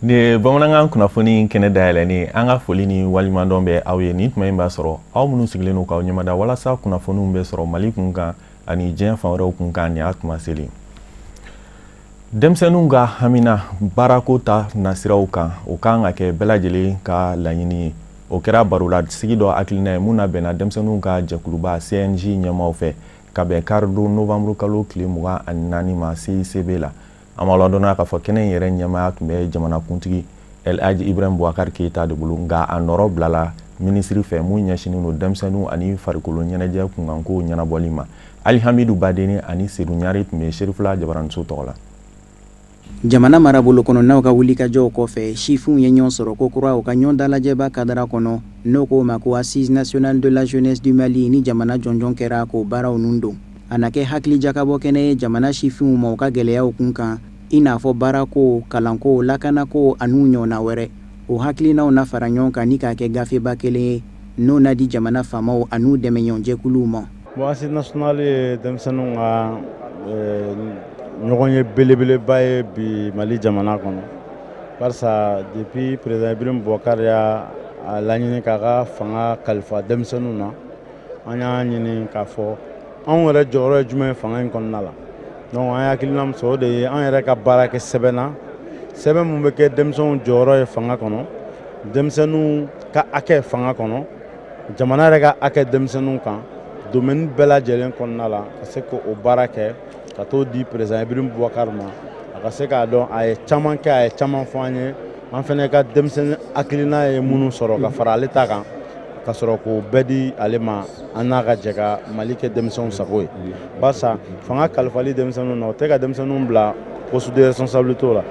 Nin ye bamanankan kunnafoni kɛnɛ dayɛlɛnnen. An ka foli ni waleɲumandɔn bɛ aw ye. Nin tuma in b'a sɔrɔ aw minnu sigilen don k'aw ɲɛmada walasa kunnafoniw bɛ sɔrɔ Mali kun kan ani diɲɛ fan wɛrɛw kun kan, nin y'a tuma selen. Denmisɛnninw ka hamina baarako ta nasiraw kan, o kan ka kɛ bɛɛ lajɛlen ka laɲini ye. O kɛra barolasigi dɔ hakilina ye mun labɛnna denmisɛnninw ka jɛkuluba CNJ ɲɛmaaw fɛ ka bɛn karidon novembre kalo tile 24 ma CICB la. An b'a ladɔnniya k'a fɔ kɛnɛ in yɛrɛ ɲɛmaaya tun bɛ jamanakuntigi El Hadji Ibrahim Boubacar Keita de bolo, nka a nɔrɔ bilala minisiri fɛ mun ɲɛsinnen don denmisɛnninw ani farikolo ɲɛnajɛ kunkankow ɲɛnabɔli ma. Alihamidu Badeni ani Sedu Ɲari tun bɛ Serifula Jabaraniso tɔgɔ la. Jamana marabolo kɔnɔnaw ka wulikajɔw kɔfɛ, sifinw ye ɲɔgɔn sɔrɔ kokura u ka ɲɔgɔn dalajɛba kadara kɔnɔ, n'o k'o ma ko Assise nationale de la jeunesse du Mali. Ni jamana jɔnjɔn kɛra k'o baaraw nun don, a na kɛ hakilijakabɔ kɛnɛ ye jamana sifinw ma u ka gɛlɛyaw kun kan, i n'a fɔ baarako, kalanko, lakanako an'u ɲɔgɔnna wɛrɛ. O hakilinaw na fara ɲɔgɔn kan ni k'a kɛ gafeba kelen ye, n'o na di jamana faamaw an'u dɛmɛɲɔgɔnjɛkuluw ma. Bon, Assise nationale ye denmisɛnninw ka ɲɔgɔn ye belebeleba ye bi Mali jamana kɔnɔ, barisa depuis président Ibrahim Boubacar y'a laɲini k'a ka fanga kalifa denmisɛnninw na, an y'a ɲini k'a fɔ anw yɛrɛ jɔyɔrɔ ye jumɛn ye fanga in kɔnɔna la. Donc an ye hakilina min sɔrɔ, o de ye an yɛrɛ ka baara kɛ sɛbɛn na, sɛbɛn min bɛ kɛ denmisɛnw jɔyɔrɔ ye fanga kɔnɔ, denmisɛnninw ka hakɛ fanga kɔnɔ, jamana yɛrɛ ka hakɛ denmisɛnninw kan domaine bɛɛ lajɛlen kɔnɔna la, ka se k'o baara kɛ ka t'o di président Ibrahim Boubacar ma, a ka se k'a dɔn a ye caman kɛ, a ye caman fɔ an ye. An fana ka denmisɛnnin hakilina ye minnu sɔrɔ ka fara ale ta kan, ka sɔrɔ k'o bɛɛ di ale ma, an n'a ka jɛ ka Mali kɛ denmisɛnw sago ye. Barisa fanga kalifali denmisɛnninw na, o tɛ ka denmisɛnninw bila poste de responsabilité la,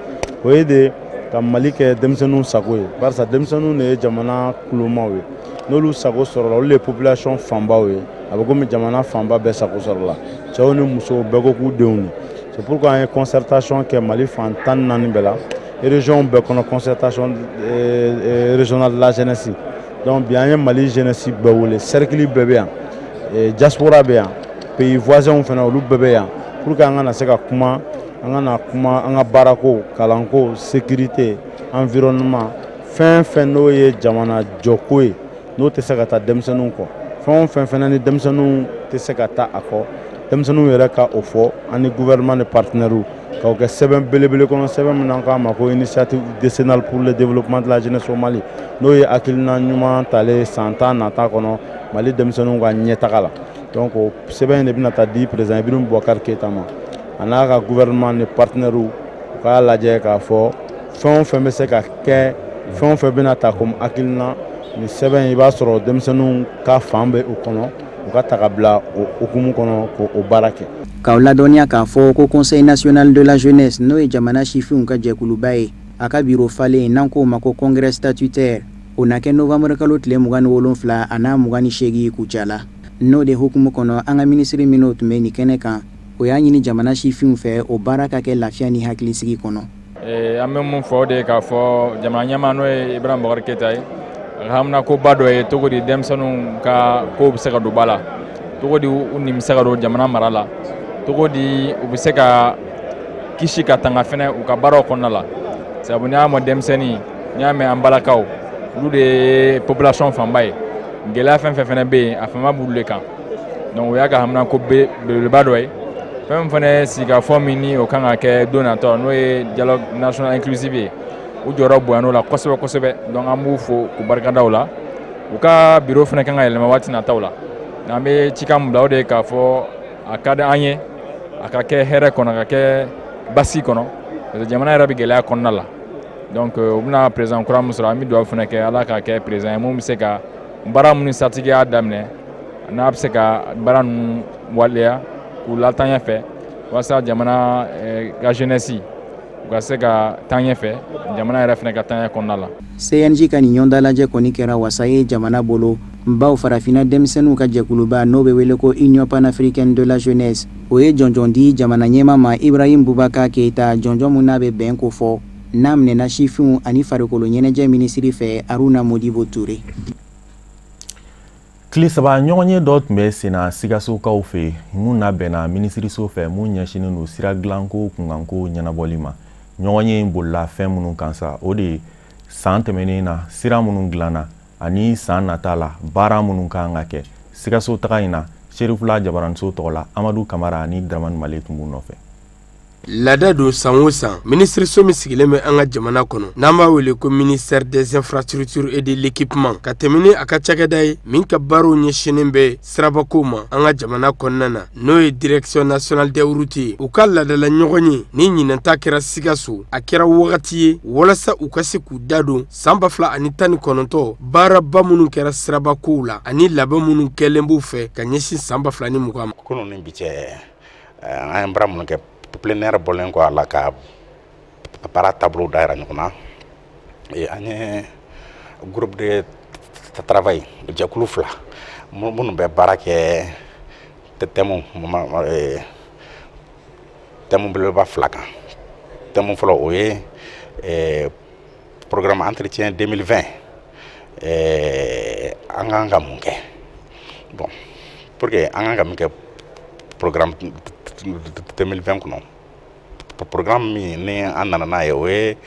o ye de ka Mali kɛ denmisɛnninw sago ye, barisa denmisɛnninw de ye jamana kulomaw ye. N'olu sago sɔrɔla, olu de ye population fanbaw ye. A bɛ komi jamana fanba bɛɛ sago sɔrɔla, cɛw ni musow bɛɛ ko k'u denw de. C'est pourquoi an ye concertation kɛ Mali fan 14 bɛɛ la, région bɛɛ kɔnɔ, concertation régionale de la jeunesse. Donc bi an ye Mali jeunesse bɛɛ wele, cercle bɛɛ bɛ yan, diaspora bɛ yan, pays voisins fana, olu bɛɛ bɛ yan, pour que an ka na se ka kuma, an ka na kuma an ka baarako, kalanko, sécurité, environnement, fɛn fɛn n'o ye jamana jɔko ye, n'o tɛ se ka taa denmisɛnninw kɔ, fɛn o fɛn fana ni denmisɛnninw tɛ se ka taa a kɔ, denmisɛnninw yɛrɛ ka o fɔ an ni gouvernement ni partenaires, k'o kɛ sɛbɛn belebele kɔnɔ, sɛbɛn min n'an k'a ma ko Initiative décennale pour le développement de la jeunesse au Mali, n'o ye hakilina ɲuman talen san 10 nata kɔnɔ Mali denmisɛnninw ka ɲɛtaga la. Donc o sɛbɛn in de bɛna taa di président Ibrahim Boubacar Keita ma, a n'a ka gouvernement ni partenaires, u k'a lajɛ k'a fɔ fɛn o fɛn bɛ se ka kɛ, fɛn o fɛn bɛna ta comme hakilina, nin sɛbɛn i b'a sɔrɔ denmisɛnninw ka fan bɛ o kɔnɔ, u ka ta ka bila o hukumu kɔnɔ k'o baara kɛ. K'aw ladɔnniya k'a fɔ ko Conseil national de la jeunesse, n'o ye jamana sifinw ka jɛkuluba ye, a ka biro falen n'an k'o ma ko congrès statutaire, o na kɛ novembre kalo tile 27 a n'a 28 Kucala. N'o de hukumu kɔnɔ, an ka minisiri minnu tun bɛ nin kɛnɛ kan, o y'a ɲini jamana sifinw fɛ, o baara ka kɛ lafiya ni hakilisigi kɔnɔ. An bɛ mun fɔ, o de ye k'a fɔ jamana ɲɛmaa, n'o ye Ibrahim Boubacar Keita ye, a ka haminankoba dɔ ye cogo di denmisɛnninw ka kow bɛ se ka don ba la, cogo di u nin bɛ se ka don jamana mara la, cogo di u bɛ se ka kisi ka tanga fɛnɛ u ka baaraw kɔnɔna la. Sabu n'i y'a mɛn denmisɛnnin, n'i y'a mɛn an balakaw, olu de ye population fanba ye. Gɛlɛya fɛn fɛn fɛnɛ bɛ yen, a fanba b'olu de kan. Donc o y'a ka haminanko belebeleba dɔ ye. Fɛn min fana ye sigikafɔ min ni o kan ka kɛ don natɔ, n'o ye dialogue national inclusif ye, u jɔyɔrɔ bonyana o la kosɛbɛ kosɛbɛ. Donc an b'u fo k'u barikada o la. U ka bureau fana kan ka yɛlɛma waati nataw la. An bɛ cikan min bila, o de ye k'a fɔ a ka di an ye a ka kɛ hɛrɛ kɔnɔ, a ka kɛ basi kɔnɔ, parce que jamana yɛrɛ bɛ gɛlɛya kɔnɔna la. Donc u bɛna président kura min sɔrɔ, an bɛ dugawu fana kɛ, Ala k'a kɛ président ye mun bɛ se ka baara minnu statigi y'a daminɛ, n'a bɛ se ka baara ninnu waleya k'u lataa ɲɛfɛ, walasa jamana ka jeunesse u ka se ka taa ɲɛfɛ, jamana yɛrɛ fana ka taa ɲɛ kɔnɔna la. CNJ ka nin ɲɔgɔndalajɛ kɔni kɛra wasa ye jamana bolo, baw farafinna denmisɛnninw ka jɛkuluba, n'o bɛ wele ko Union panafricaine de la jeunesse, o ye jɔnjɔn di jamana ɲɛmaa ma Ibrahim Boubacar Keita, jɔnjɔn min n'a bɛ bɛn ko fɔ, n'a minɛna sifinw ani farikolo ɲɛnajɛ minisiri fɛ, Haruna Modibo Touré. Tile 3 ɲɔgɔnye dɔ tun bɛ senna Sikasokaw fɛ yen, mun labɛnna minisiriso fɛ, mun ɲɛsinnen don sira dilanko kunkanko ɲɛnabɔli ma. Ɲɔgɔnye in bolila fɛn minnu kan sa, o de ye san tɛmɛnen na sira minnu dilanna ani san nata la baara minnu kan ka kɛ. Sikaso taga in na, Serifula Jabaraniso tɔgɔ la, Amadu Kamara ani Dramani Male tun b'u nɔfɛ. Laada don san o san, minisiriso min sigilen bɛ an ka jamana kɔnɔ, n'an b'a wele ko ministère des infrastructures et de l'équipement, ka tɛmɛ ni a ka cakɛda ye min ka baaraw ɲɛsinnen bɛ sirabakow ma an ka jamana kɔnɔna na, n'o ye direction nationale des routes ye, u ka laadala ɲɔgɔn ye ni ɲinanta kɛra Sikaso. A kɛra wagati ye walasa u ka se k'u da don san 2019 baaraba minnu kɛra sirabakow la ani labɛn minnu kɛlen b'u fɛ ka ɲɛsin san 2020 ma. Kunun ni bi cɛ, an ye baara minnu kɛ, plénière bɔlen kɔ a la ka baara taabolo da yira ɲɔgɔn na, an ye groupe de travail, jɛkulu fila minnu bɛ baara kɛ thème belebeleba fila kan. Thème fɔlɔ, o ye programme entretien 2020, an kan ka mun kɛ? Bon, pour que an kan ka min kɛ programme 2020 kɔnɔ, programme min ni an nana n'a ye, o ye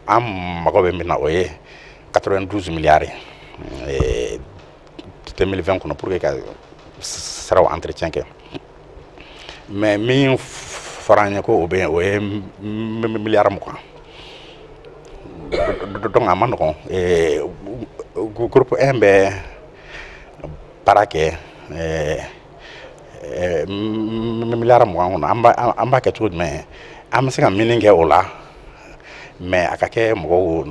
an mago bɛ min na, o ye 92 milliards ye 2020 kɔnɔ pour que ka siraw entretien kɛ. Mais min fɔra an ye ko o bɛ yen, o ye miliyari 20. Donc a ma nɔgɔn. Groupe 1 bɛ baara kɛ miliyari 20 kɔnɔ. An b'a kɛ cogo jumɛn? An bɛ se ka min kɛ o la, mais a ka kɛ mɔgɔw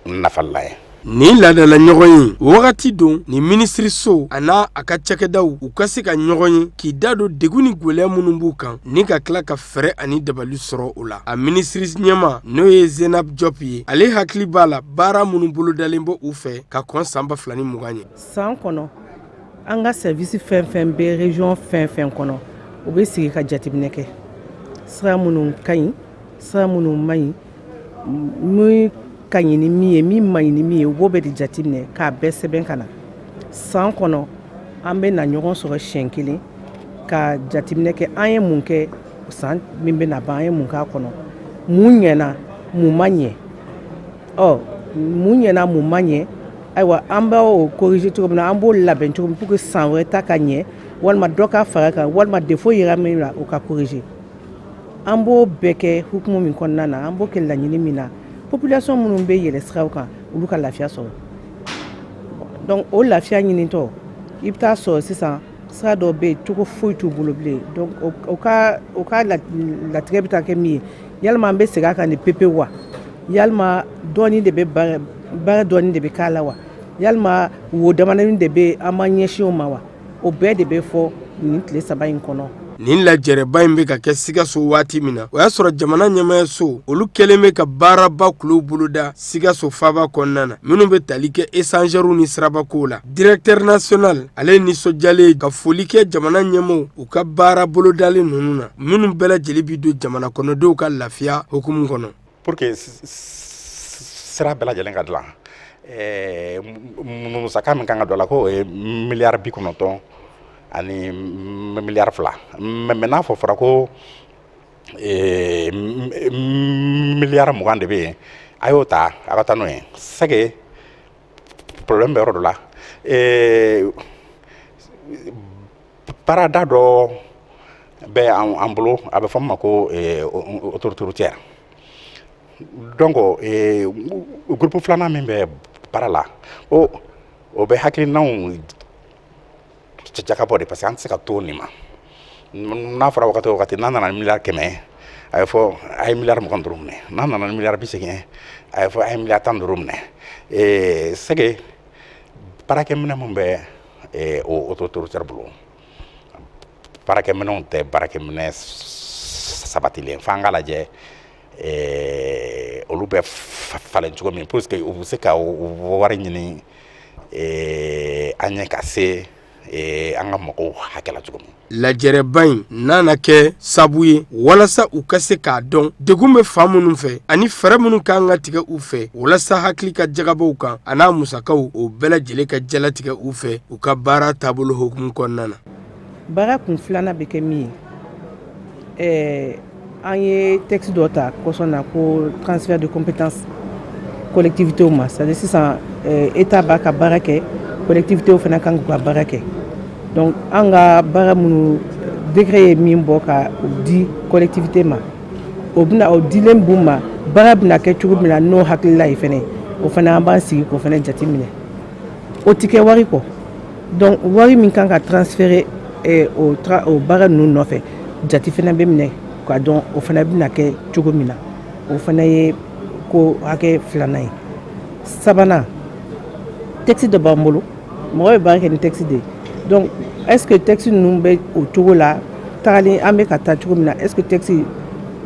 nafalila ye. Nin laadala ɲɔgɔn ye wagati don ni minisiriso a n'a a ka cakɛdaw u ka se ka ɲɔgɔn ye k'i da don degun ni gɛlɛya minnu b'u kan, ni ka tila ka fɛɛrɛ ani dabali sɔrɔ o la. A minisiri ɲɛmaa, n'o ye Zenab Jɔp ye, ale hakili b'a la baara minnu bolodalen bɔ u fɛ ka kɔn san 2020 ye. San kɔnɔ, an ka service fɛn fɛn bɛ région fɛn fɛn kɔnɔ, u bɛ sigi ka jateminɛ kɛ, sira minnu ka ɲi, sira minnu man ɲi, min ka ɲi ni min ye, min man ɲi ni min ye, u b'o bɛɛ de jateminɛ k'a bɛɛ sɛbɛn ka na. San kɔnɔ, an bɛ na ɲɔgɔn sɔrɔ siɲɛ kelen ka jateminɛ kɛ, an ye mun kɛ san min bɛ na ban, an ye mun k'a kɔnɔ, mun ɲɛna, mun ma ɲɛ. Ɔ, mun ɲɛna, mun ma ɲɛ, ayiwa, an b'o corriger cogo min na, an b'o labɛn cogo min pour que san wɛrɛ ta ka ɲɛ, walima dɔ ka fara kan, walima défaut yera min na, o ka corriger. An b'o bɛɛ kɛ hukumu min kɔnɔna na, an b'o kɛ laɲini min na, population minnu bɛ yɛlɛ siraw kan, olu ka lafiya sɔrɔ. Donc o lafiya ɲinitɔ, i bɛ taa sɔrɔ sisan sira dɔw bɛ yen, cogo foyi t'u bolo bilen. Donc o ka latigɛ bɛ taa kɛ min ye, yalima an bɛ segin a kan ni pepewu wa, yalima dɔɔni de bɛ baara, dɔɔni de bɛ k'a la wa, yalima wo damadɔni de bɛ an ma ɲɛsin o ma wa, o bɛɛ de bɛ fɔ nin tile 3 in kɔnɔ. Nin lajɛrɛba in bɛ ka kɛ Sikaso waati min na, o y'a sɔrɔ jamana ɲɛmayaso olu kɛlen bɛ ka baaraba kulo boloda Sikaso faaba kɔnɔna na, minnu bɛ tali kɛ échangeurs ni sirabakow la. Directeur national, ale nisɔndiyalen ka foli kɛ jamana ɲɛmaw u ka baara bolodalen ninnu na, minnu bɛɛ lajɛlen bɛ don jamana kɔnɔdenw ka lafiya hukumu kɔnɔ. Pour que sira bɛɛ lajɛlen ka dilan, musaka min kan ka don a la, ko o ye miliyari 90 ani miliyari 2. Mais n'a fɔ fɔra ko miliyari 20 de bɛ yen, a y'o ta, a ka taa n'o ye, c'est que problème bɛ yɔrɔ dɔ la. Baarada dɔ bɛ an bolo, a bɛ fɔ min ma ko autorité routière. Donc groupe filanan min bɛ baara la, o bɛ hakilinaw jakabɔ de, parce que an tɛ se ka to nin ma. N'a fɔra wagati o wagati, n'a nana ni miliyari 100, a bɛ fɔ a ye miliyari 25 minɛ. N'a nana ni miliyari 80, a bɛ fɔ a ye miliyari 15 minɛ. C'est que baarakɛminɛn min bɛ o autorité routière bolo, baarakɛminɛnw tɛ baarakɛminɛ sabatilen. F'an k'a lajɛ olu bɛ falen cogo min pour que u bɛ se ka wari ɲini an ɲɛ ka se an ka mɔgɔw hakɛ la cogo min. Lajɛrɛba in nana kɛ sabu ye walasa u ka se k'a dɔn degun bɛ fan minnu fɛ ani fɛɛrɛ minnu kan ka tigɛ u fɛ walasa hakili ka jagabɔw kan a n'a musakaw, o bɛɛ lajɛlen ka jalatigɛ u fɛ u ka baara taabolo hukumu kɔnɔna na. Baara kun filanan bɛ kɛ min ye, An ye texte dɔ ta kɔsɔn na ko transfert de compétence collectivités ma, c'est à dire sisan État b'a ka baara kɛ, collectivités fana kan k'u ka baara kɛ. Donc an ka baara minnu, décret ye min bɔ ka di collectivité ma, o bɛna o dilen b'u ma, baara bɛna kɛ cogo min na, n'o hakilila ye fɛnɛ, o fana an b'an sigi k'o fana jateminɛ. O ti kɛ wari kɔ. Donc wari min kan ka transférer o baara ninnu nɔfɛ, jate fana bɛ minɛ k'a dɔn o fana bɛna kɛ cogo min na. O fana ye ko hakɛ filanan ye. Sabanan, texte dɔ b'an bolo, mɔgɔ bɛ baara kɛ ni texte de ye. Donc est ce que texte ninnu bɛ o cogo la tagalen, an bɛ ka taa cogo min na, est ce que texte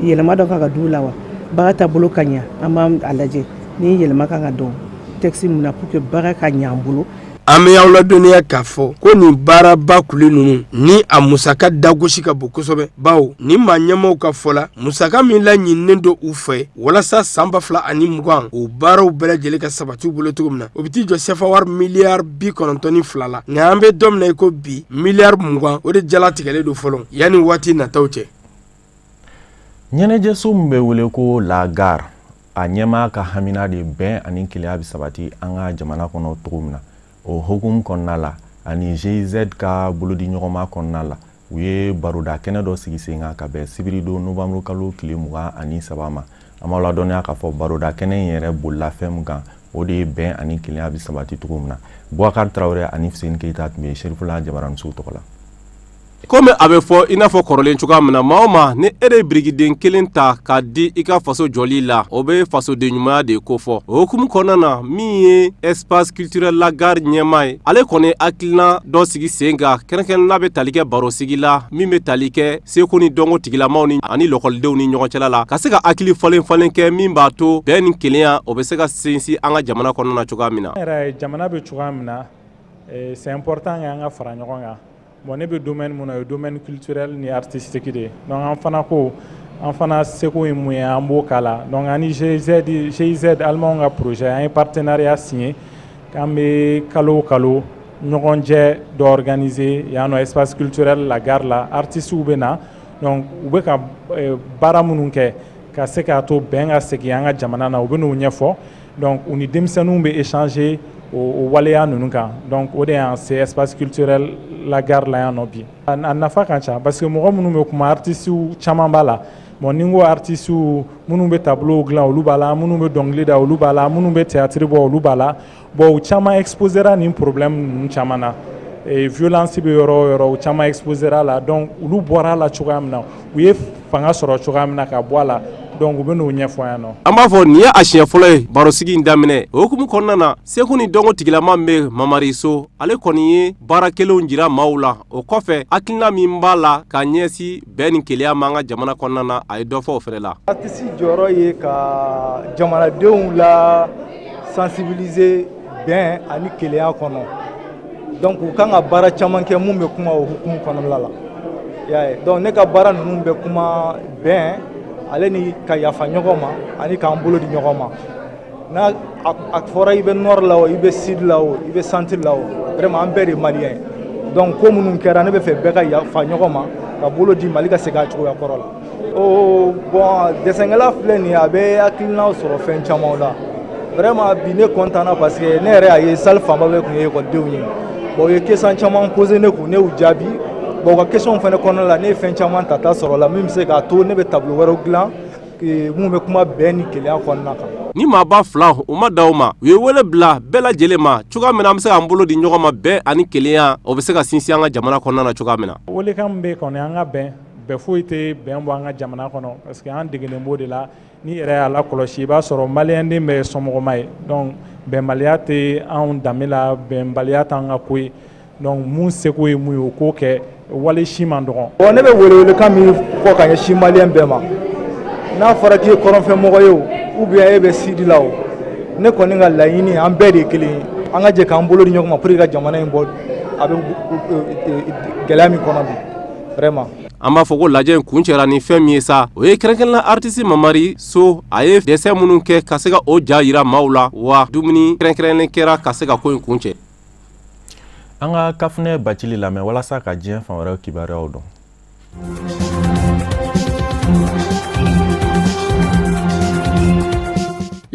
yɛlɛma dɔ kan ka don la wa? Baara taabolo ka ɲa, an b'an a lajɛ ni yɛlɛma kan ka don texte min na pour que baara ka ɲɛ an bolo. An bɛ aw ladɔnniya k'a fɔ ko nin baaraba kule ninnu ni a musaka dagosi ka bon kosɛbɛ, bawo ni maa ɲɛmaw ka fɔ la, musaka min laɲininen don u fɛ walasa san 2020 o baaraw bɛɛ lajɛlen ka sabati u bolo cogo min na, o bɛ t'i jɔ sefa wari miliyari 92 la. Nka an bɛ don min na i ko bi, miliyari 20, o de jalatigɛlen don fɔlɔ yanni waati nataw cɛ. Ɲɛnajɛso min bɛ wele ko La Gare, a ɲɛmaa ka hamina de bɛn ani kelenya bɛ sabati an ka jamana kɔnɔ cogo min na. O hukumu kɔnɔna la ani GIZ ka bolodi ɲɔgɔnma kɔnɔna la, u ye baroda kɛnɛ dɔ sigi sen kan ka bɛn sibiridon novembre kalo tile 23 ma. An b'aw ladɔnniya k'a fɔ baroda kɛnɛ in yɛrɛ bolila fɛn min kan, o de ye bɛn ani kelenya bɛ sabati cogo min na. Boubacar Traoré ani Fuseni Keyita tun bɛ Serifula Jabaraniso tɔgɔ la. Komi a bɛ fɔ i n'a fɔ kɔrɔlen cogoya min na, maa o maa ni e de ye birikiden kelen ta k'a di i ka faso jɔli la, o bɛ fasoden ɲumanya de kofɔ. O hukumu kɔnɔna na, min ye Espace culturel La Gare ɲɛmaa ye, ale kɔni hakilina dɔ sigi sen kan, kɛrɛnkɛrɛnnen n'a bɛ tali kɛ barosigi la min bɛ tali kɛ seko ni dɔnko tigilamaw ni ani lɔkɔlidenw ni ɲɔgɔn cɛla la, ka se ka hakili falen falen kɛ min b'a to bɛn ni kelenya, o bɛ se ka sinsin an ka jamana kɔnɔna na cogoya min na. An yɛrɛ, jamana bɛ cogoya min na, c'est important an ka fara ɲɔgɔn kan. Bon, ne bɛ domaine mun na, o ye domaine culturel ni artistique de ye. Donc an fana ko an fana seko ye mun ye, an b'o k'a la. Donc ani GIZ, GIZ allemand ka projet, an ye partenariat signé k'an bɛ kalo o kalo ɲɔgɔnjɛ dɔ organiser yan nɔ, Espace culturel La Gare la. Artistes bɛ na, donc u bɛ ka baara minnu kɛ ka se k'a to bɛn ka segin an ka jamana na, u bɛ n'o ɲɛfɔ. Donc u ni denmisɛnninw bɛ échanger o waleya ninnu kan. Donc o de y'an se Espace culturel La Gare la yan nɔ bi. A nafa ka ca parce que mɔgɔ minnu bɛ kuma, artistes caman b'a la. Bon, ni n ko artistes, minnu bɛ tableau dilan, olu b'a la, minnu bɛ dɔnkili da, olu b'a la, minnu bɛ théâtre bɔ, olu b'a la. Bon, u caman exposera nin problème ninnu caman na. Violence bɛ yɔrɔ o yɔrɔ, u caman exposera la. Donc olu bɔra a la cogoya min na, u ye fanga sɔrɔ cogoya min na ka bɔ a la, donc u bɛ n'o ɲɛfɔ yan nɔ. An b'a fɔ nin ye a siɲɛ fɔlɔ ye barosigi in daminɛ. O hukumu kɔnɔna na, seko ni dɔnko tigilama min bɛ Mamari So, ale kɔni ye baara kelenw jira maaw la. O kɔfɛ, hakilina min b'a la ka ɲɛsin bɛn ni kelenya ma an ka jamana kɔnɔna na, a ye dɔ fɔ o fɛnɛ la. Artiste jɔyɔrɔ ye ka jamanadenw la sensibiliser bɛn ani kelenya kɔnɔ. Donc u kan ka baara caman kɛ mun bɛ kuma o hukumu kɔnɔna la, i y'a ye. Donc ne ka baara ninnu bɛ kuma bɛn ale ni ka yafa ɲɔgɔn ma ani k'an bolo di ɲɔgɔn ma. N'a a fɔra i bɛ nord la o, i bɛ sud la o, i bɛ centre la o, vraiment an bɛɛ de ye malien ye. Donc ko minnu kɛra, ne bɛ fɛ bɛɛ ka yafa ɲɔgɔn ma, ka bolo di, Mali ka segin a cogoya kɔrɔ la. Oh bon, dessin-kɛla filɛ nin ye, a bɛ hakilinaw sɔrɔ fɛn camanw la. Vraiment bi ne content na parce que ne yɛrɛ y'a ye salle fanba bɛɛ tun ye ekɔlidenw ye. Bon, u ye question caman posé ne kun, ne y'u jaabi. Bon, u ka question fana kɔnɔna la, ne ye fɛn caman tata sɔrɔ la min bɛ se k'a to ne bɛ tableau wɛrɛw dilan mun bɛ kuma bɛn ni kelenya kɔnɔna kan. Ni maaba fila u ma da u ma, u ye wele bila bɛɛ lajɛlen ma cogoya min na an bɛ se k'an bolo di ɲɔgɔn ma, bɛn ani kelenya, o bɛ se ka sinsin an ka jamana kɔnɔna na cogoya min na. Welekan min bɛ kɔni, an ka bɛn bɛn. Foyi tɛ bɛn bɔ an ka jamana kɔnɔ parce que an degelen b'o de la. N'i yɛrɛ y'a lakɔlɔsi, i b'a sɔrɔ maliyɛnden bɛɛ ye sɔmɔgɔma ye. Donc bɛnbaliya tɛ anw danbe la, bɛnbaliya t'an ka ko ye. Donc mun seko ye mun ye, o k'o kɛ, wale si man dɔgɔ. Bon, ne bɛ welewelekan min fɔ ka ɲɛsin maliyɛn bɛɛ ma, n'a fɔra k'i ye kɔrɔnfɛmɔgɔ ye o, ou bien e bɛ sud la o, ne kɔni ka laɲini, an bɛɛ de ye kelen ye, an ka jɛ k'an bolo di ɲɔgɔn ma pour que ka jamana in bɔ a bɛ gɛlɛya min kɔnɔ bi, vraiment. An b'a fɔ ko lajɛ in kuncɛra ni fɛn min ye sa, o ye kɛrɛnkɛrɛnna artiste Mamari So, a ye dessin minnu kɛ ka se ka o ja jira maaw la, wa dumuni kɛrɛnkɛrɛnnen kɛra ka se ka ko in kuncɛ. An ka Kafunɛ Bacili lamɛn walasa ka diɲɛ fan wɛrɛw kibaruyaw dɔn.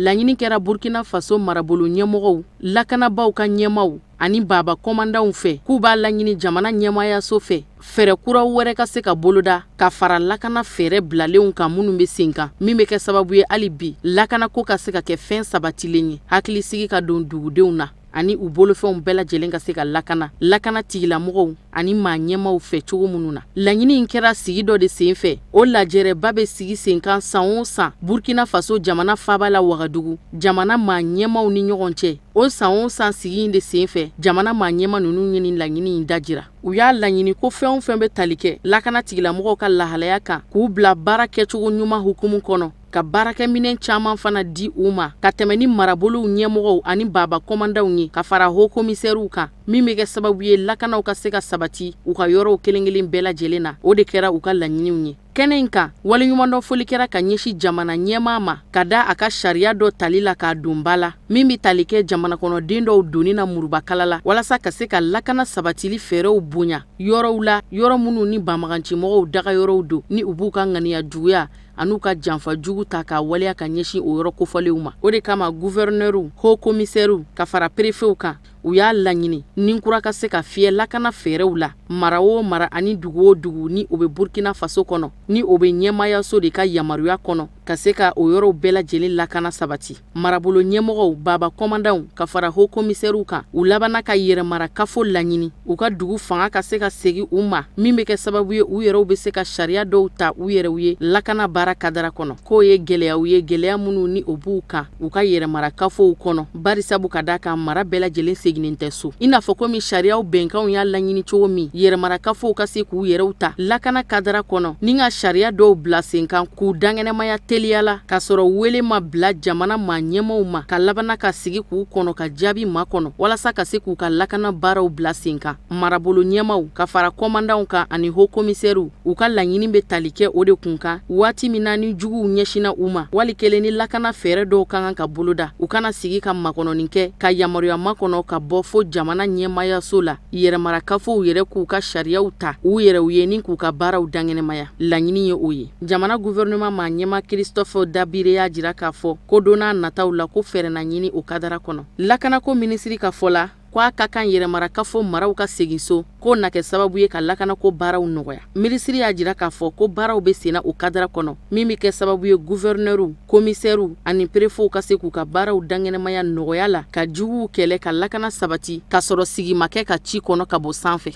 Laɲini kɛra Burkina Faso marabolo ɲɛmɔgɔw, lakanabaaw ka ɲɛmaaw ani baaba kɔmandanw fɛ k'u b'a laɲini jamana ɲɛmaayaso fɛ fɛɛrɛ kuraw wɛrɛ ka se ka boloda ka fara lakana fɛɛrɛ bilalenw kan minnu bɛ sen kan, min bɛ kɛ sababu ye hali bi lakanako ka se ka kɛ fɛn sabatilen ye, hakilisigi ka don dugudenw na ani u bolofɛnw bɛɛ lajɛlen ka se ka lakana lakana tigilamɔgɔw ani maa ɲɛmaaw fɛ cogo minnu na. Laɲini in kɛra sigi dɔ de sen fɛ. O lajɛrɛba bɛ sigi sen kan san o san Burkina Faso jamana faaba la Wagadugu, jamana maa ɲɛmaaw ni ɲɔgɔn cɛ. O san o san sigi in de sen fɛ, jamana maa ɲɛmaa ninnu ye nin laɲini in dajira. U y'a laɲini ko fɛn o fɛn bɛ tali kɛ lakana tigilamɔgɔw ka lahalaya kan, k'u bila baara kɛcogo ɲuman hukumu kɔnɔ, ka baarakɛminɛn caman fana di u ma, ka tɛmɛ ni marabolow ɲɛmɔgɔw ani baaba kɔmandanw ye, ka fara haut commissaires kan, min bɛ kɛ sababu ye lakanaw ka se ka sabati u ka yɔrɔw kelen-kelen bɛɛ lajɛlen na. O de kɛra u ka laɲiniw ye kɛnɛ in kan. Waleɲumandɔn foli kɛra ka ɲɛsin jamana ɲɛmaa ma ka da a ka sariya dɔ tali la k'a don ba la, min bɛ tali kɛ jamana kɔnɔden dɔw donni na murubakala la, walasa ka se ka lakana sabatili fɛɛrɛw bonya yɔrɔw la, yɔrɔ minnu ni banbagancimɔgɔw dagayɔrɔw don, ni u b'u ka ŋaniya juguya an'u ka janfa jugu ta k'a waleya ka ɲɛsin o yɔrɔ kofɔlenw ma. O de kama guvɛrinɛriw, haut commissaires ka fara perefew kan, u y'a laɲini ni kura ka se ka fiyɛ lakana fɛɛrɛw la mara o mara ani dugu o dugu ni o bɛ Burkina Faso kɔnɔ, ni o bɛ ɲɛmaayaso de ka yamaruya kɔnɔ, ka se ka o yɔrɔw bɛɛ lajɛlen lakana sabati. Marabolo ɲɛmɔgɔw, baaba kɔmandanw ka fara haut commissaires kan, u labanna ka yɛrɛmarakafo laɲini, u ka dugu fanga ka se ka segin u ma, min bɛ kɛ sababu ye u yɛrɛw bɛ se ka sariya dɔw ta u yɛrɛw ye lakana baara kadara kɔnɔ. K'o ye gɛlɛyaw ye, gɛlɛya minnu ni o b'u kan u ka yɛrɛmarakafow kɔnɔ, barisabu ka d'a kan mara bɛɛ lajɛlen seginnen tɛ so, i n'a fɔ komi sariyaw bɛnkanw y'a laɲini cogo min, yɛrɛmarakafow ka se k'u yɛrɛw ta lakana kadara kɔnɔ ni ka sariya dɔw bila sen kan k'u dankɛnɛmaya teliya la, k'a sɔrɔ wele ma bila jamana maa ɲɛmaaw ma, ka labanna ka sigi k'u kɔnɔ ka jaabi makɔnɔ walasa ka se k'u ka lakana baaraw bila sen kan. Marabolo ɲɛmaaw ka fara kɔmandanw kan ani haut commissaires, u ka laɲini bɛ tali kɛ o de kun kan, waati min na ni juguw ɲɛsinna u ma, wali kelen ni lakana fɛɛrɛ dɔw ka kan ka boloda, u kana sigi ka makɔnɔni kɛ, ka yamaruya makɔnɔ ka bɔ fo jamana ɲɛmaayaso la, yɛrɛmarakafow yɛrɛ k'u ka sariyaw ta u yɛrɛw ye ni k'u ka baaraw dankɛnɛmaya. Laɲini ye o ye. Jamana gouvernement maa ɲɛmaa Christophe Dabire y'a jira k'a fɔ ko don n'a nataw la, ko fɛɛrɛ na ɲini o kadara kɔnɔ. Lakanako minisiri ka fɔ la, ko a ka kan yɛrɛmarakafo maraw ka segin so, k'o na kɛ sababu ye ka lakanako baaraw nɔgɔya. Minisiri y'a jira k'a fɔ ko baaraw bɛ senna o kadara kɔnɔ, min bɛ kɛ sababu ye guvɛrinɛriw, komisɛriw ani perefew ka se k'u ka baaraw dankɛnɛmaya nɔgɔya la, ka juguw kɛlɛ, ka lakana sabati, k'a sɔrɔ sigi ma kɛ ka ci kɔnɔ ka bɔ sanfɛ.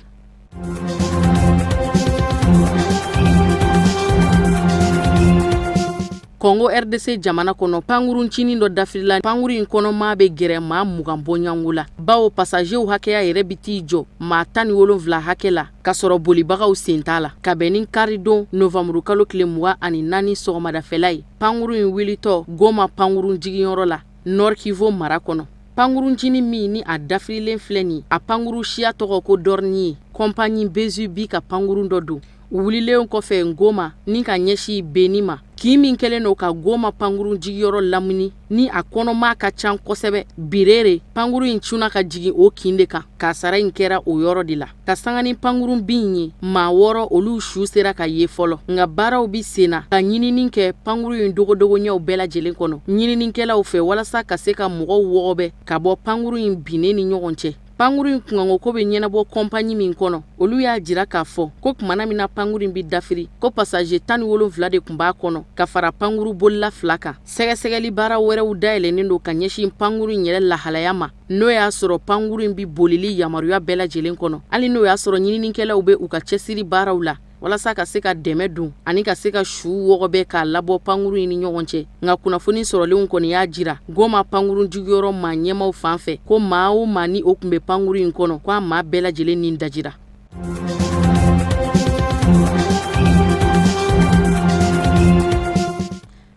Kɔngo RDC jamana kɔnɔ, pankurun ncinin dɔ dafirila. Pankurun in kɔnɔ maa bɛ gɛrɛ maa 20 bɔɲɔgɔnko la, bawo pasajew hakɛya yɛrɛ bɛ t'i jɔ maa 17 hakɛ la, k'a sɔrɔ bolibagaw sen t'a la. Ka bɛn ni karidon novanburukalo tile 24 sɔgɔmadafɛla ye, pankurun in wulitɔ Goma pankurun jiginyɔrɔ la, Nord Kivu mara kɔnɔ. Pankurun ncinin min ni a dafirilen filɛ nin, a pankurun siya tɔgɔ ko Dornier, kɔnpaɲi Bezubi ka pankurun dɔ don. U wulilen kɔfɛ Goma ni ka ɲɛsin Beni ma, kin min kɛlen don ka Goma pankurun jigiyɔrɔ lamini ni a kɔnɔmaa ka ca kosɛbɛ, Birere, pankurun in cunna ka jigin o kin de kan. Kasara in kɛra o yɔrɔ de la. Ka sanga ni pankurun bin ye, maa 6 olu su sera ka ye fɔlɔ, nka baaraw bɛ sen na ka ɲinini kɛ pankurun in dogodogoɲɛw bɛɛ lajɛlen kɔnɔ ɲininikɛlaw fɛ, walasa ka se ka mɔgɔw wɔgɔbɛ ka bɔ pankurun in binnen ni ɲɔgɔn cɛ. Pankurun in kunkanko ko bɛ ɲɛnabɔ kɔnpaɲi min kɔnɔ, olu y'a jira k'a fɔ ko kumana min na pankurun in bɛ dafiri, ko pasaje 17 de tun b'a kɔnɔ ka fara pankurun bolila 2 kan. Sɛgɛsɛgɛli baara wɛrɛw dayɛlɛnnen don ka ɲɛsin pankurun in yɛrɛ lahalaya ma, n'o y'a sɔrɔ pankurun in bɛ bolili yamaruya bɛɛ lajɛlen kɔnɔ, hali n'o y'a sɔrɔ ɲininikɛlaw bɛ u ka cɛsiri baaraw la walasa ka se ka dɛmɛ don ani ka se ka su wɔgɔbɛ k'a labɔ pankurun in ni ɲɔgɔn cɛ. Nka kunnafoni sɔrɔlenw kɔni y'a jira Goma pankurun jigiyɔrɔ maa ɲɛmaw fan fɛ ko maa o maa ni o tun bɛ pankurun in kɔnɔ, ko a maa bɛɛ lajɛlen ni dajira.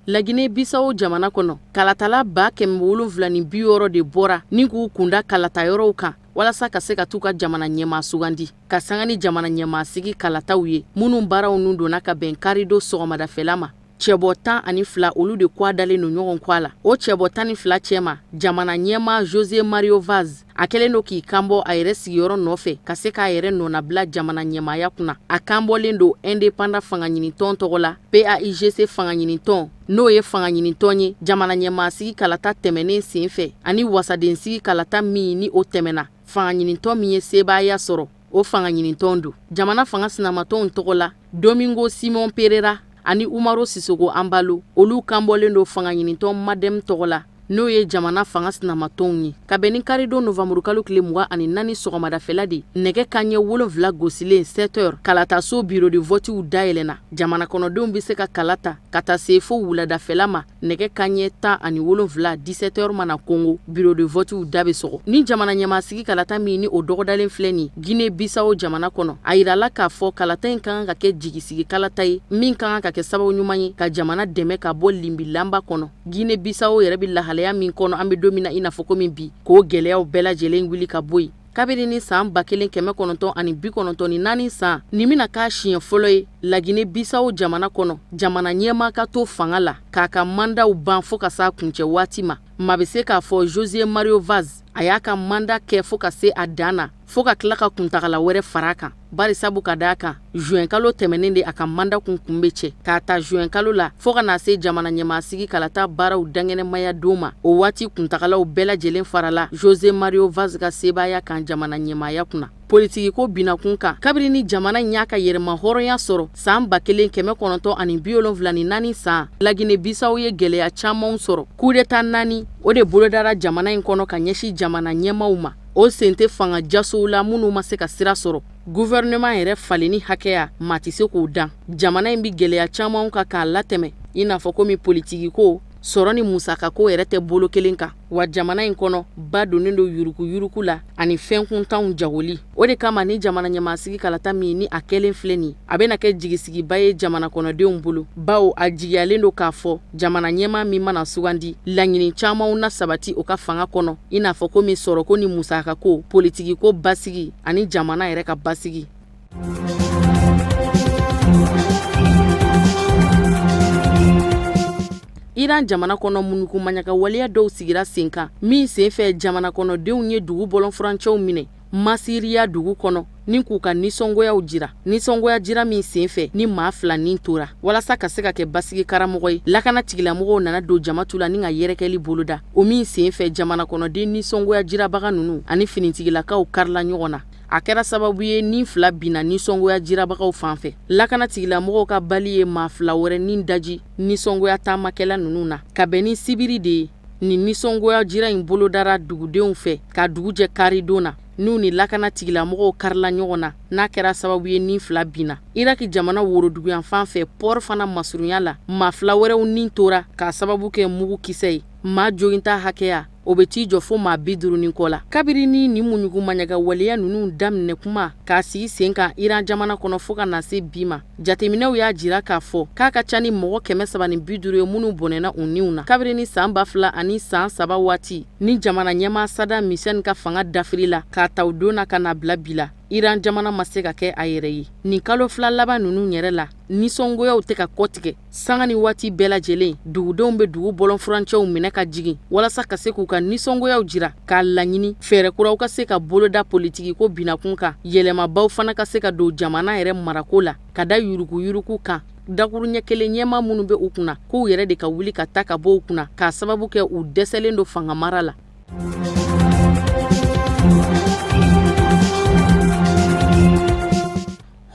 Lagine Bisawo jamana kɔnɔ, kalatala 760 de bɔra ni k'u kunda kalatayɔrɔw kan walasa ka se ka t'u ka jamana ɲɛmaa sugandi, ka sanga ni jamana ɲɛmaa sigi kalataw ye minnu baaraw nun donna ka bɛn karidon sɔgɔmadafɛla ma. Cɛbɔ 12 olu de kwa dalen don ɲɔgɔn kwa la. O cɛbɔ 12 cɛma, jamana ɲɛmaa Jose Mario Vaz A kɛlen don k'i kanbɔ a yɛrɛ sigiyɔrɔ nɔfɛ ka se k'a yɛrɛ nɔnabila jamana ɲɛmaaya kunna. A kanbɔlen don indépendant fangaɲinitɔn tɔgɔ la, PAIGC fangaɲinitɔn, n'o ye fangaɲinitɔn ye jamana ɲɛmaasigi kalata tɛmɛnen senfɛ ani wasadensigi kalata min ni o tɛmɛna. Fangaɲinitɔn min ye sebaaya sɔrɔ, o fangaɲinitɔn don. Jamana fanga sinamatɔnw tɔgɔ la, Domingo Simon Perera ani Umaro Sisoko Anbalo, olu kanbɔlen don fangaɲinitɔn MADEM tɔgɔ la, n'o ye jamana fanga sinamatɔnw ye. Ka bɛn ni karidon novanburukalo tile 24 sɔgɔmadafɛla de, nɛgɛ kanɲɛ 7 gosilen 7 heures, kalataso bureau de votew dayɛlɛnna. Jamana kɔnɔdenw bɛ se ka kala ta ka taa se fo wuladafɛla ma. Nɛgɛ kanɲɛ 17, 17 heures mana kongo, bureau de votew da bɛ sɔgɔ. Ni jamana ɲɛmaasigi kalata min ni o dɔgɔdalen filɛ nin Guinée Bissau jamana kɔnɔ, a yirala k'a fɔ kalata in ka kan ka kɛ jigisigi kalata ye min ka kan ka kɛ sababu ɲuman ye ka jamana dɛmɛ ka bɔ linbilanba kɔnɔ. Guinée Bissau yɛrɛ bɛ lahalaya min kɔnɔ an bɛ don min na i n'a fɔ komi bi, k'o gɛlɛyaw bɛɛ lajɛlen wuli ka bɔ yen. Kabini ni san 1994 san, nin bɛna k'a siɲɛ fɔlɔ ye Laginɛ Bisawo jamana kɔnɔ, jamana ɲɛmaa ka to fanga la k'a ka mandaw ban fo ka s'a kuncɛ waati ma. Maa bɛ se k'a fɔ Jose Mario Vaz, a y'a ka manda kɛ fo ka se a dan na, fo ka tila ka kuntagala wɛrɛ fara a kan, bari sabu ka d'a kan juin kalo tɛmɛnen de a ka manda kun bɛ cɛ. K'a ta juin kalo la fo ka na se jamana ɲɛmaasigi kalata baaraw dankɛnɛmaya don ma, o waati kuntagalaw bɛɛ lajɛlen farala Jose Mario Vaz ka sebaaya kan jamana ɲɛmaaya kunna. Politikiko binakun kan, kabiri ni jamana in y'a ka yɛrɛmahɔrɔnya sɔrɔ san 1974 san, Laginɛ Bisawo ye gɛlɛya camanw sɔrɔ. Coup d'État 4 o de bolodara jamana in kɔnɔ ka ɲɛsin jamana ɲɛmaaw ma. O sen tɛ fanga jasow la minnu ma se ka sira sɔrɔ. Gouvernement yɛrɛ falenni hakɛya, maa tɛ se k'o dan. Jamana in bɛ gɛlɛya camanw kan k'a latɛmɛ, i n'a fɔ komi politikiko, sɔrɔ ni musakako yɛrɛ tɛ bolo kelen kan. Wa jamana in kɔnɔ ba donnen don yuruguyurugu la ani fɛn kuntanw jagoli. O de kama ni jamana ɲɛmaasigi kalata min ni a kɛlen filɛ nin, a bɛna kɛ jigisigiba ye jamana kɔnɔdenw bolo, bawo a jigiyalen don k'a fɔ jamana ɲɛmaa min mana sugandi, laɲini camanw na sabati o ka fanga kɔnɔ, i n'a fɔ komi sɔrɔko ni musakako, politikiko basigi ani jamana yɛrɛ ka basigi. Iran jamana kɔnɔ, munukumaɲaka waleya dɔw sigira sen kan min senfɛ jamana kɔnɔdenw ye dugu bɔlɔnfurancɛw minɛ Masiriya dugu kɔnɔ ni k'u ka nisɔngoyaw jira. Nisɔngoya jira min senfɛ ni maa 2 ni tora. Walasa ka se ka kɛ basigi karamɔgɔ ye, lakana tigilamɔgɔw nana don jamatu la ni ka yɛrɛkɛli boloda, o min senfɛ jamana kɔnɔden nisɔngoya jirabaga ninnu ani finitigilakaw karila ɲɔgɔn na. A kɛra sababu ye ni 2 binna nisɔngoya jirabagaw fan fɛ. Lakana tigilamɔgɔw ka bali ye maa 2 wɛrɛ ni daji nisɔngoya taamakɛla ninnu na, ka bɛn ni sibiri de ye. Nin nisɔngoya jira in bolodara dugudenw fɛ ka dugu jɛ karidon na, n'u ni lakana tigilamɔgɔw karila ɲɔgɔn na, n'a kɛra sababu ye ni 2 binna. Iraki jamana woroduguyanfan fɛ, port fana masurunya la, maa 2 wɛrɛw ni tora k'a sababu kɛ mugu kisɛ ye. Maa joginta hakɛya o bɛ t'i jɔ fo maa 50 ni kɔ la. Kabiri ni nin muɲugumaɲaga waleya ninnu daminɛ kuma k'a sigi sen kan Iran jamana kɔnɔ fo ka na se bi ma, jateminɛw y'a jira k'a fɔ k'a ka ca ni mɔgɔ 350 ye minnu bɔnɛna u niw na kabiri ni san 2003 waati ni jamana ɲɛmaa Saddam Hussein ka fanga dafiri la. K'a ta o don na ka na bila bi la, Iran jamana ma se ka kɛ a yɛrɛ ye. Nin kalo 2 laban ninnu yɛrɛ la, nisɔngoyaw tɛ ka kɔtigɛ. Sanga ni waati bɛɛ lajɛlen, dugudenw bɛ dugu bɔlɔnfurancɛw minɛ ka jigin walasa ka se k'u ka nisɔngoyaw jira, k'a laɲini fɛɛrɛ kuraw ka se ka boloda politikiko binakun kan, yɛlɛmabaw fana ka se ka don jamana yɛrɛ marako la, ka da yuruguyurugu kan. Dakuruɲɛ kelen, ɲɛmaa minnu bɛ u kunna, k'u yɛrɛ de ka wuli ka taa ka bɔ u kunna, k'a sababu kɛ u dɛsɛlen don fanga mara la.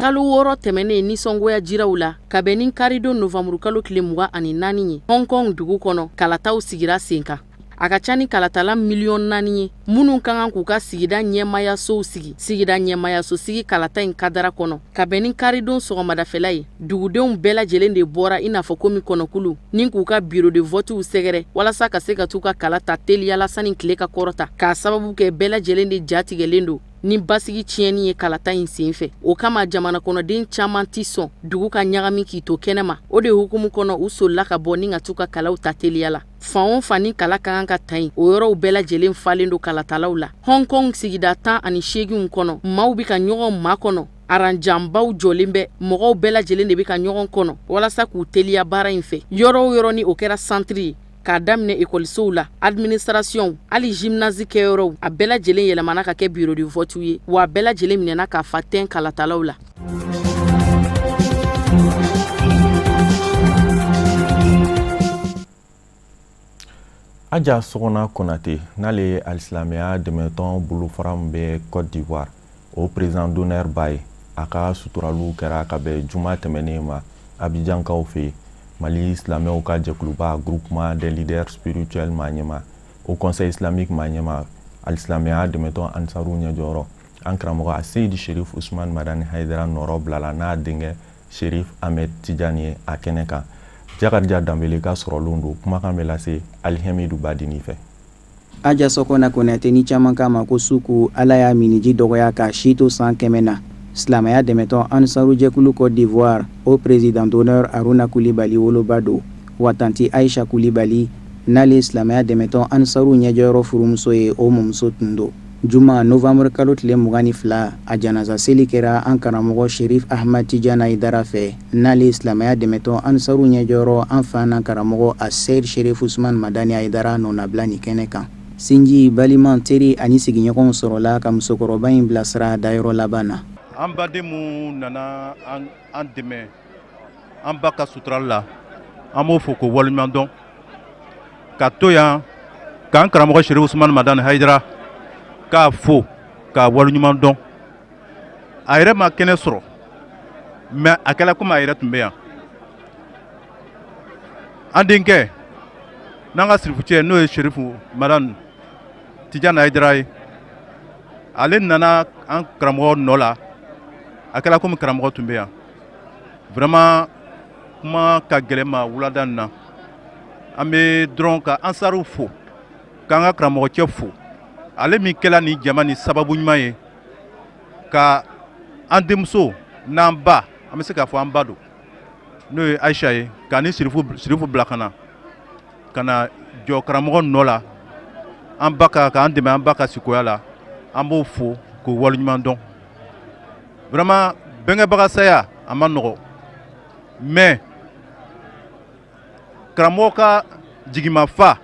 Kalo 6 tɛmɛnen nisɔngoya jiraw la, ka bɛn ni karidon novanburukalo tile 24 ye, Hong Kong dugu kɔnɔ, kalataw sigira sen kan. A ka ca ni kalatala miliyɔn 4 ye minnu ka kan k'u ka sigida ɲɛmaayasow sigi. Sigida ɲɛmaayaso sigi kalata in kadara kɔnɔ, ka bɛn ni karidon sɔgɔmadafɛla ye, dugudenw bɛɛ lajɛlen de bɔra i n'a fɔ komi kɔnɔkulu ni k'u ka bureau de votew sɛgɛrɛ walasa ka se ka t'u ka kala ta teliyala sani tile ka kɔrɔta, k'a sababu kɛ bɛɛ lajɛlen de jatigɛlen don ni basigi tiɲɛni ye kalata in senfɛ. O kama jamana kɔnɔden caman tɛ sɔn dugu ka ɲagami k'i to kɛnɛma. O de hukumu kɔnɔ, u solila ka bɔ ni ka t'u ka kalaw ta teliya la. Fan o fan ni kala ka kan ka ta yen, o yɔrɔw bɛɛ lajɛlen falen don kalatalaw la. Hong Kong sigida 18 kɔnɔ, maaw bɛ ka ɲɔgɔn makɔnɔ, aranjanbaw jɔlen bɛ, mɔgɔw bɛɛ lajɛlen de bɛ ka ɲɔgɔn kɔnɔ walasa k'u teliya baara in fɛ. Yɔrɔ o yɔrɔ ni o kɛra santiri ye. K'a daminɛ ekɔlisow la, administration, hali gymnase kɛyɔrɔw, a bɛɛ lajɛlen yɛlɛmana ka kɛ bureau de vote ye, wa a bɛɛ lajɛlen minɛna k'a fa tɛn kalatalaw la. Aja Sɔgɔna Konate, n'ale ye alisilamɛya dɛmɛtɔn bolofara min bɛ Cote d'Ivoire, o président d'honneur ba ye, a ka suturaliw kɛra ka bɛn juma tɛmɛnen ma Abijankaw fɛ yen. Mali silamɛw ka jɛkuluba groupement des leaders spirituels maa ɲɛmaa, Haut Conseil islamique maa ɲɛmaa, alisilamɛya dɛmɛtɔn Ansaru ɲɛjɔyɔrɔ, an karamɔgɔ Aseyidi Sherif Usman Madani Hayidara nɔrɔ bilala n'a denkɛ Sherif Ahmed Tijani ye a kɛnɛ kan. Jakarija Danbele ka sɔrɔlenw don, kumakan bɛ lase Alihamidu Badini fɛ. Aja Sɔkɔna Konate ni caman k'a ma ko Suku, Ala y'a minniji dɔgɔya k'a si to san 100 na. Silamɛya dɛmɛtɔn Ansaru jɛkulu Cote d'Ivoire, o président d'honneur Aruna Kulibali woloba don. Wa tanti Aisha Kulibali, n'ale ye silamɛya dɛmɛtɔn Ansaru ɲɛjɔyɔrɔ furumuso ye, o mɔmuso tun don. Juma novembre kalo tile 22, a janaza seli kɛra an karamɔgɔ Sherif Ahmad Tijani Hayidara fɛ, n'ale ye silamɛya dɛmɛtɔn Ansaru ɲɛjɔyɔrɔ an fa n'an karamɔgɔ Aseyid Sherif Usman Madani Hayidara nɔnabila nin kɛnɛ kan. Sinji, balima, teri ani sigiɲɔgɔnw sɔrɔla ka musokɔrɔba in bilasira dayɔrɔ laban na. An baden minnu nana an dɛmɛ an ba ka suturali la, an b'o fo k'o waleɲuman dɔn. Ka to yan k'an karamɔgɔ Sherif Usman Madani Hayidara k'a fo k'a waleɲuman dɔn. A yɛrɛ ma kɛnɛ sɔrɔ, mais a kɛla komi a yɛrɛ tun bɛ yan. An denkɛ n'an ka sirifucɛ n'o ye Sherif Madani Tijani Hayidara ye, ale nana an karamɔgɔ nɔ la, a kɛla komi karamɔgɔ tun bɛ yan. Vraiment kuma ka gɛlɛn ma wulada in na. An bɛ dɔrɔn ka ansaruw fo, k'an ka karamɔgɔcɛ fo, ale min kɛla ni jama ni sababu ɲuman ye ka an denmuso n'an ba, an bɛ se k'a fɔ an ba don, n'o ye Ayisa ye, k'a ni sirifu bila ka na ka na jɔ karamɔgɔ nɔ la, an ba ka k'an dɛmɛ an ba ka sikoya la. An b'o fo k'o waleɲuman dɔn. Vraiment bɛnkɛbaga saya a ma nɔgɔ, mais karamɔgɔ ka jigimafa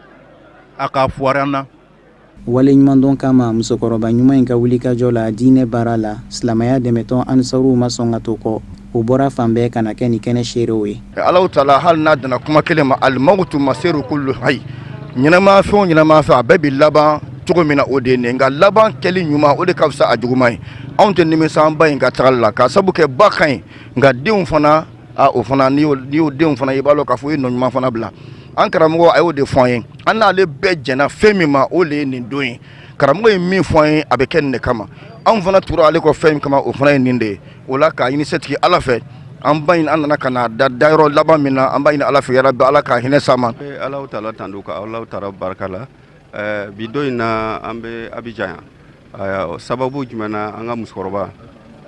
a k'a fuwari an na. Waleɲumandɔn kama musokɔrɔba ɲuman in ka wulikajɔ la diinɛ baara la, silamɛya dɛmɛtɔn Ansaruw ma sɔn ka to kɔ. U bɔra fan bɛɛ ka na kɛ nin kɛnɛ seerew ye. Alahu taala hali n'a danna kuma kelen ma alimawutu masiru kulu hayi, ɲɛnamaya fɛn o ɲɛnamaya fɛn a bɛɛ bɛ laban cogo min na o de ye nin ye, nka laban kɛli ɲuman o de ka fisa a juguman ye. Anw tɛ nimisa an ba in ka tagali la k'a sabu kɛ ba ka ɲi, nka denw fana o fana n'i y'o denw fana i b'a dɔn k'a fɔ i ye nɔ ɲuman fana bila. An karamɔgɔ a y'o de fɔ an ye, an n'ale bɛɛ jɛnna fɛn min ma o de ye nin don ye. Karamɔgɔ ye min fɔ an ye a bɛ kɛ nin de kama, anw fana tugura ale kɔ fɛn min kama o fana ye nin de ye. O la k'a ɲini setigi Ala fɛ, an ba in an nana ka na da dayɔrɔ laban min na, an b'a ɲini Ala fɛ yarabi Ala ka hinɛ s'a ma. Alahu taala tandu ka Alahu taala barika la. Bi don in na an bɛ Abijan yan. Sababu jumɛn na an ka musokɔrɔba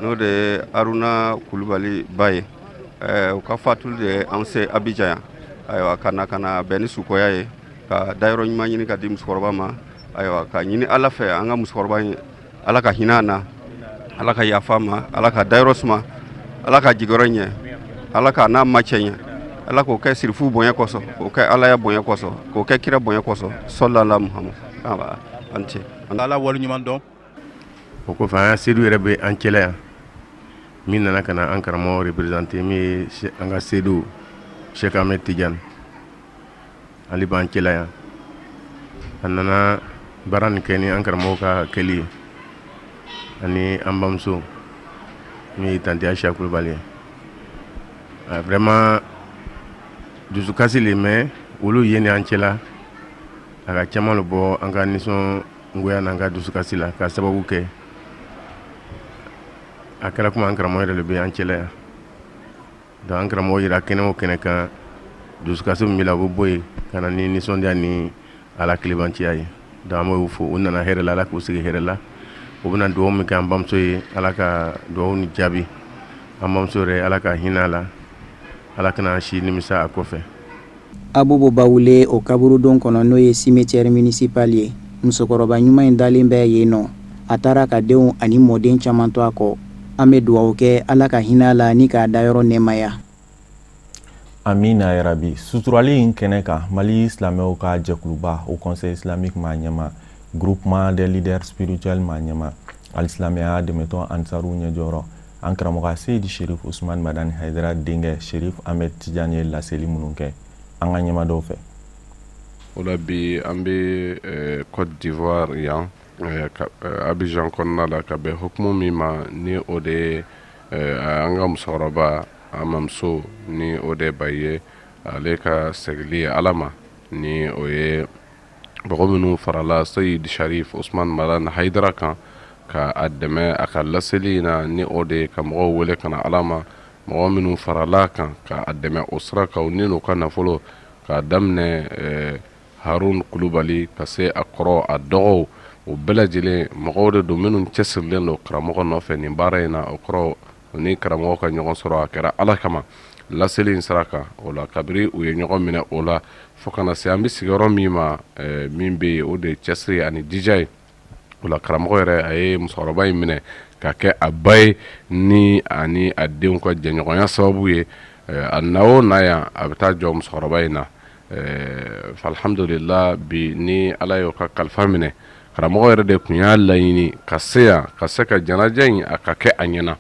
n'o de ye Haruna Kulubali ba ye, u ka fatuli de ye an se Abijan yan. Ayiwa ka na ka na bɛn ni sukoya ye, ka dayɔrɔ ɲuman ɲini ka di musokɔrɔba ma. Ayiwa ka ɲini Ala fɛ an ka musokɔrɔba in Ala ka hinɛ a na, Ala ka yafa ma, Ala ka dayɔrɔ suma, Ala ka jigiyɔrɔ ɲɛ, Ala ka n'a ma cɛ ɲɛ, Ala k'o kɛ sirifu bonya kosɔn, k'o kɛ Alaya bonya kosɔn, k'o kɛ kira bonya kosɔn, sɔlala Muhamadu. An ce. An Ala waleɲuman dɔn. O kɔfɛ an ka sedu yɛrɛ bɛ an cɛla yan min nana ka na an karamɔgɔ représenter, min ye an ka sedu Cheikh Ahmed Tidiane, ale b'an cɛla yan. A nana baara nin kɛ ni an karamɔgɔ ka kɛli ye ani an bamuso min ye tanti Ayisa Kulubali ye. Vraiment dusukasi le, mais olu ye nin an cɛla, a ka caman le bɔ an ka nisɔngoya n'an ka dusukasi la, ka sababu kɛ a kɛra komi an karamɔgɔ yɛrɛ de bɛ an cɛla yan. Donc an karamɔgɔ yera kɛnɛ o kɛnɛ kan, dusukasi min b'i la o bɛ bɔ yen ka na ni nisɔndiya ni Ala kelebanciya ye. Donc an b'o fo, u nana hɛrɛ la, Ala k'u segin hɛrɛ la. U bɛna dugawu min kɛ an bamuso ye, Ala ka dugawu ni jaabi. An bamuso yɛrɛ, Ala ka hinɛ a la, Ala kana an si nimisa a kɔfɛ. Abobo Bawule o kaburudon kɔnɔ, n'o ye cimetière municipal ye, musokɔrɔba ɲuman in dalen bɛ yen nɔ. A taara ka denw ani mɔden caman to a kɔ. An bɛ dugawu kɛ Ala ka hinɛ a la ni k'a dayɔrɔ nɛɛmaya. Amina yarabi. Suturali in kɛnɛ kan, Mali silamɛw ka jɛkuluba, Haut Conseil islamique maa ɲɛma, Groupement des leaders spirituels maa ɲɛma, alisilamɛya dɛmɛtɔn Ansaru ɲɛjɔyɔrɔ, an karamɔgɔ Seyidi Sherif Usman Madani Hayidara denkɛ Sherif Ahmed Tijani ye laseli minnu kɛ an ka ɲɛma dɔw fɛ. O la bi an bɛ Côte d'Ivoire yan, Abidjan kɔnɔna la, ka bɛn hukumu min ma, ni o de ye an ka musokɔrɔba, an mamuso, ni o de ba ye, ale ka segili ye Ala ma, ni o ye mɔgɔ minnu farala Seyid Sharif Usman Madani Hayidara kan ka a dɛmɛ a ka laseli in na, ni o de ye ka mɔgɔw wele ka na Ala ma. Mɔgɔ minnu farala kan ka a dɛmɛ o sira kan, ni n'u ka nafolo, k'a daminɛ Harun Kulubali ka se a kɔrɔ, a dɔgɔw, o bɛɛ lajɛlen mɔgɔw de don minnu cɛsirilen don karamɔgɔ nɔfɛ nin baara in na. O kɔrɔ, ni karamɔgɔ ka ɲɔgɔn sɔrɔ, a kɛra Ala kama laseli in sira kan. O la, kabiri u ye ɲɔgɔn minɛ o la fo ka na se an bɛ sigiyɔrɔ min ma, min bɛ yen, o de ye cɛsiri ani jija ye. O la, karamɔgɔ yɛrɛ, a ye musokɔrɔba in minɛ ka kɛ a ba ye, ni ani a denw ka jɛɲɔgɔnya sababu ye. A na o na yan, a bɛ taa jɔ musokɔrɔba in na. Alhamdulila, bi ni Ala y'o ka kalifa minɛ, karamɔgɔ yɛrɛ de tun y'a laɲini ka se yan, ka se ka janaja in a ka kɛ a ɲɛna.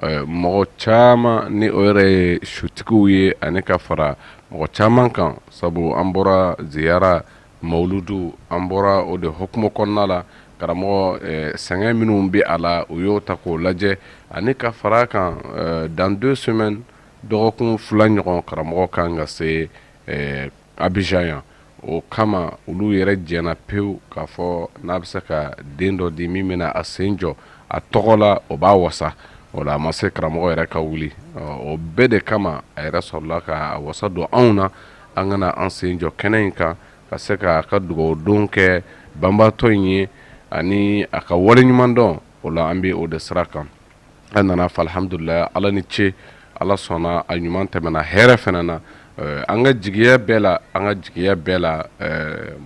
Mɔgɔ caman, ni o yɛrɛ ye sutigiw ye, ani ka fara mɔgɔ caman kan, sabu an bɔra ziyara mawuludu, an bɔra o de hukumu kɔnɔna la. Karamɔgɔ, sɛgɛn minnu bɛ a la, u y'o ta k'o lajɛ, ani ka fara a kan, dans 2 semaines, dɔgɔkun 2 ɲɔgɔn, karamɔgɔ kan ka se Abidjan yan. O kama, olu yɛrɛ jɛna pewu k'a fɔ n'a bɛ se ka den dɔ di min bɛna a sen jɔ a tɔgɔ la, o b'a wasa. O la, a ma se karamɔgɔ yɛrɛ ka wuli. O bɛɛ de kama, a yɛrɛ sɔrɔla ka wasa don anw na, an kana an sen jɔ kɛnɛ in kan, ka se k'a ka dugawu don kɛ banbaatɔ in ye, ani a ka wale ɲuman dɔn. O la, an bɛ o de sira kan. An nana fɔ alhamdulila, Ala ni ce, Ala sɔnna, a ɲuman tɛmɛna hɛrɛ fana na. An ka jigiya bɛɛ la, an ka jigiya bɛɛ la,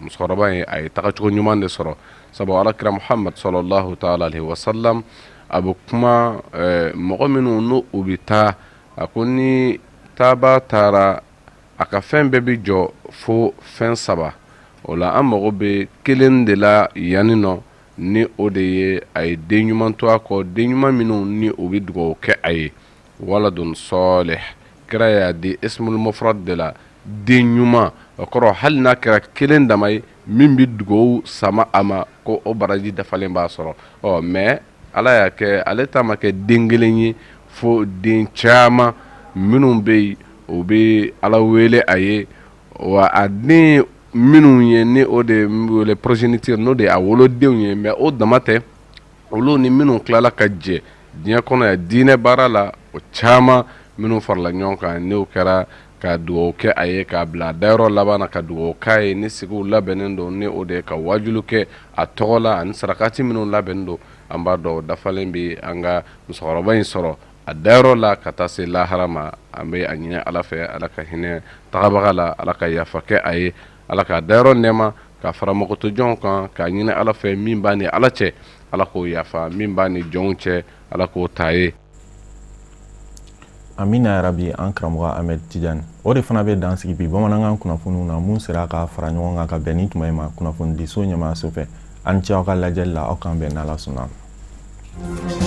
musokɔrɔba in, a ye tagacogo ɲuman de sɔrɔ, sabu Ala kira Muhamad sallallahu taala alaihi wasallam, a bɛ kuma mɔgɔ minnu n'u u bɛ taa, a ko ni taaba taara, a ka fɛn bɛɛ bɛ jɔ fo fɛn saba. O la, an mago bɛ kelen de la yanni nɔ, ni o de ye a ye den ɲuman to a kɔ, den ɲuman minnu ni u bɛ dugawu kɛ a ye, waladun salih. Kira y'a di ismul mufrad de la, den ɲuman. O kɔrɔ, hali n'a kɛra kelen dama ye min bɛ dugawu sama a ma, ko o baraji dafalen b'a sɔrɔ. Ɔ mais Ala y'a kɛ, ale ta ma kɛ den kelen ye, fo den caman minnu bɛ yen, o bɛ Ala wele a ye. Wa a den minnu ye, ni o de wele progéniture, n'o de ye a wolodenw ye, mais o dama tɛ, olu ni minnu tilala ka jɛ diɲɛ kɔnɔ yan diinɛ baara la, o caman minnu farala ɲɔgɔn kan, n'o kɛra ka dugawu kɛ a ye, k'a bila a dayɔrɔ laban na, ka dugawu k'a ye, ni sigiw labɛnnen don, ni o de ye ka wajulu kɛ a tɔgɔ la, ani sarakati minnu labɛnnen don, an b'a dɔn o dafalen bɛ an ka musokɔrɔba in sɔrɔ a dayɔrɔ la ka taa se lahara ma. An bɛ a ɲini Ala fɛ, Ala ka hinɛ tagabaga la, Ala ka yafa kɛ a ye, Ala k'a dayɔrɔ nɛɛma, ka fara mɔgɔtojɔnw kan, k'a ɲini Ala fɛ, min b'a ni Ala cɛ, Ala k'o yafa, min b'a ni jɔnw cɛ, Ala k'o ta ye. Amina yarabi. An karamɔgɔ Ahmed Tijani, o de fana bɛ dan sigi bi bamanankan kunnafoniw na mun sera ka fara ɲɔgɔn kan ka bɛn ni tuma in ma kunnafonidiso ɲɛmaayaso fɛ. An ce aw ka lajɛli la, aw k'an bɛn n'Ala sɔnna ma.